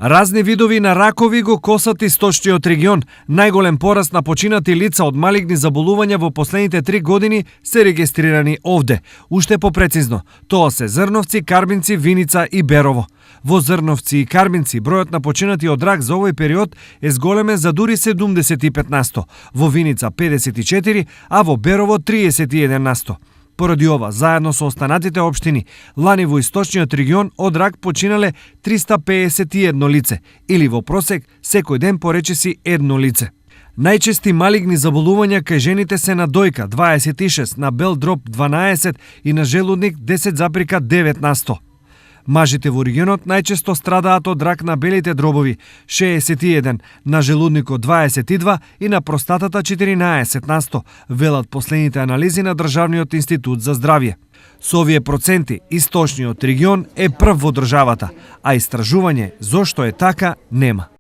Разни видови на ракови го косат источниот регион. Најголем пораст на починати лица од малигни заболувања во последните 3 години се регистрирани овде. Уште попрецизно, тоа се Зрновци, Карбинци, Виница и Берово. Во Зрновци и Карбинци бројот на починати од рак за овој период е зголемен за дури 75%, во Виница 54%, а во Берово 31%. Поради ова, заедно со останатите општини, лани во источниот регион од рак починале 351 лице, или во просек секој ден поречиси едно лице. Најчести малигни заболувања кај жените се на дојка 26, на бел дроб 12 и на желудник 10,9%. Мажите во регионот најчесто страдаат од рак на белите дробови 61, на желудникот 22 и на простатата 14%, велат последните анализи на Државниот институт за здравје. Со овие проценти, источниот регион е прв во државата, а истражување зошто е така нема.